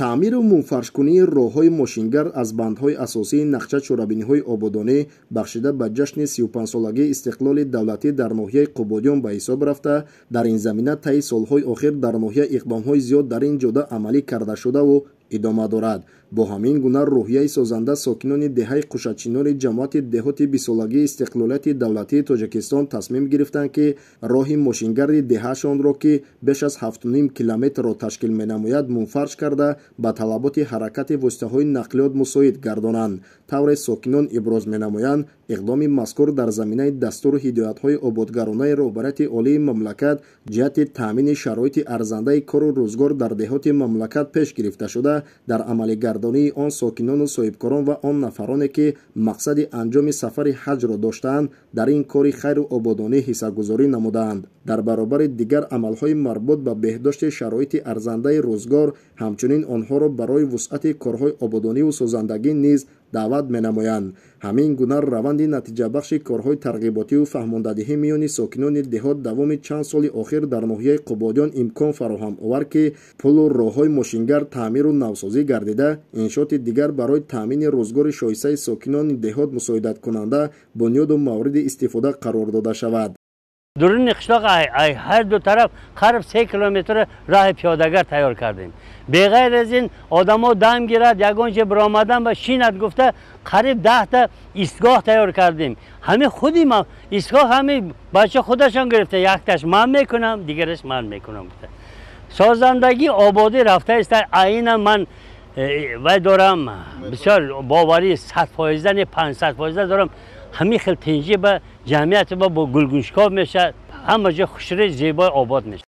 Таъмиру мунфаршкунии роҳҳои мошингард аз бандҳои асосии нақша чорабиниҳои ободонӣ бахшида ба ҷашни 35-солагии истиқлоли давлатӣ дар ноҳияи Қубодиён ба ҳисоб рафта, дар ин замина таи солҳои охир дар ноҳия иқдомҳои зиёд дар ин ҷода амалӣ карда шудаву идома дорад. Бо ҳамин гуна рӯҳияи созанда сокинони деҳаи Қушачинори ҷамоати деҳоти бисолагии истиқлолияти давлатии Тоҷикистон тасмим гирифтанд, ки роҳи мошингарди деҳаашонро, ки беш аз 7,5 километрро ташкил менамояд, мунфарш карда, ба талаботи ҳаракати воситаҳои нақлиёт мусоид гардонанд. Тавре сокинон иброз менамоянд, иқдоми мазкур дар заминаи дастуру ҳидоятҳои ободгаронаи роҳбарияти олии мамлакат ҷиҳати таъмини шароити арзандаи кору рӯзгор дар деҳоти мамлакат пеш гирифта шуда, дар амалигардонии он сокинону соҳибкорон ва он нафароне, ки мақсади анҷоми сафари ҳаҷро доштаанд, дар ин кори хайру ободонӣ ҳиссагузорӣ намудаанд. Дар баробари дигар амалҳои марбут ба беҳдошти шароити арзандаи рӯзгор, ҳамчунин онҳоро барои вусъати корҳои ободониву созандагӣ низ даъват менамоянд. Ҳамин гуна раванди натиҷабахши корҳои тарғиботиву фаҳмондадиҳӣ миёни сокинони деҳот давоми чанд соли охир дар ноҳияи Қубодиён имкон фароҳам овард, ки пулу роҳҳои мошингард таъмиру навсозӣ гардида, иншооти дигар барои таъмини рӯзгори шоистаи сокинони деҳот мусоидаткунанда бунёду мавриди истифода қарор дода шавад. Дуруни қишлоқ ҳар ду тараф қариб 3 километр роҳи пиёдагард тайёр кардем. Беғайр аз ин, одамо дам гирад, ягон ҷо биромадан ба шинад гуфта, қариб 10та истгоҳ тайёр кардем. Ҳамин худи ма истгоҳ ҳамин бача худашон гирифта, якташ ман мекунам, дигараш ман мекунам гуфта. Созандагӣ ободӣ рафта иста, айна ман вай дорам, бисёр боварӣ 100%, не 500% дорам. Ҳамин хел тинҷӣ ба ҷамъият ба бо гулгуншкоб мешавад, ҳама ҷо хушрӯи зебои обод мешавад.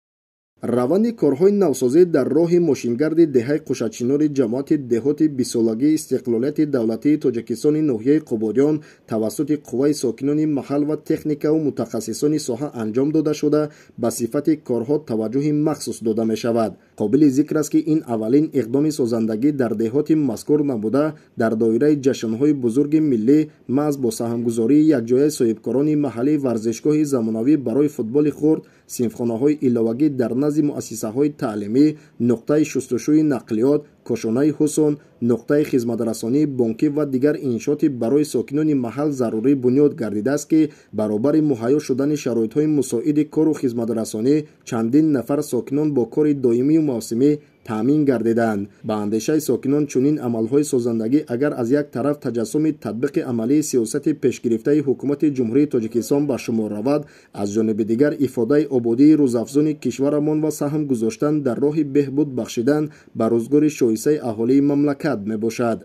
Раванди корҳои навсозӣ дар роҳи мошингарди деҳаи Қушачинори ҷамоати деҳоти бисолагии истиқлолияти давлатии Тоҷикистони ноҳияи Қубодиён тавассути қувваи сокинони маҳал ва техникаву мутахассисони соҳа анҷом дода шуда, ба сифати корҳо таваҷҷӯҳи махсус дода мешавад. Қобили зикр аст, ки ин аввалин иқдоми созандагӣ дар деҳоти мазкур набуда, дар доираи ҷашнҳои бузурги миллӣ маҳз бо саҳмгузории якҷояи соҳибкорони маҳаллӣ варзишгоҳи замонавӣ барои футболи хурд, синфхонаҳои иловагӣ дар назди муассисаҳои таълимӣ, нуқтаи шустушӯи нақлиёт, кошонаи ҳусон, нуқтаи хизматрасонии бонкӣ ва дигар иншооти барои сокинони маҳал зарурӣ бунёд гардидааст, ки баробари муҳайё шудани шароитҳои мусоиди кору хизматрасонӣ чандин нафар сокинон бо кори доимию мавсимӣ таъмин гардидаанд. Ба андешаи сокинон, чунин амалҳои созандагӣ агар аз як тараф таҷассуми татбиқи амалии сиёсати пешгирифтаи ҳукумати Ҷумҳурии Тоҷикистон ба шумор равад, аз ҷониби дигар ифодаи ободии рӯзафзуни кишварамон ва саҳм гузоштан дар роҳи беҳбуд бахшидан ба рӯзгори шоистаи аҳолии мамлакат мебошад.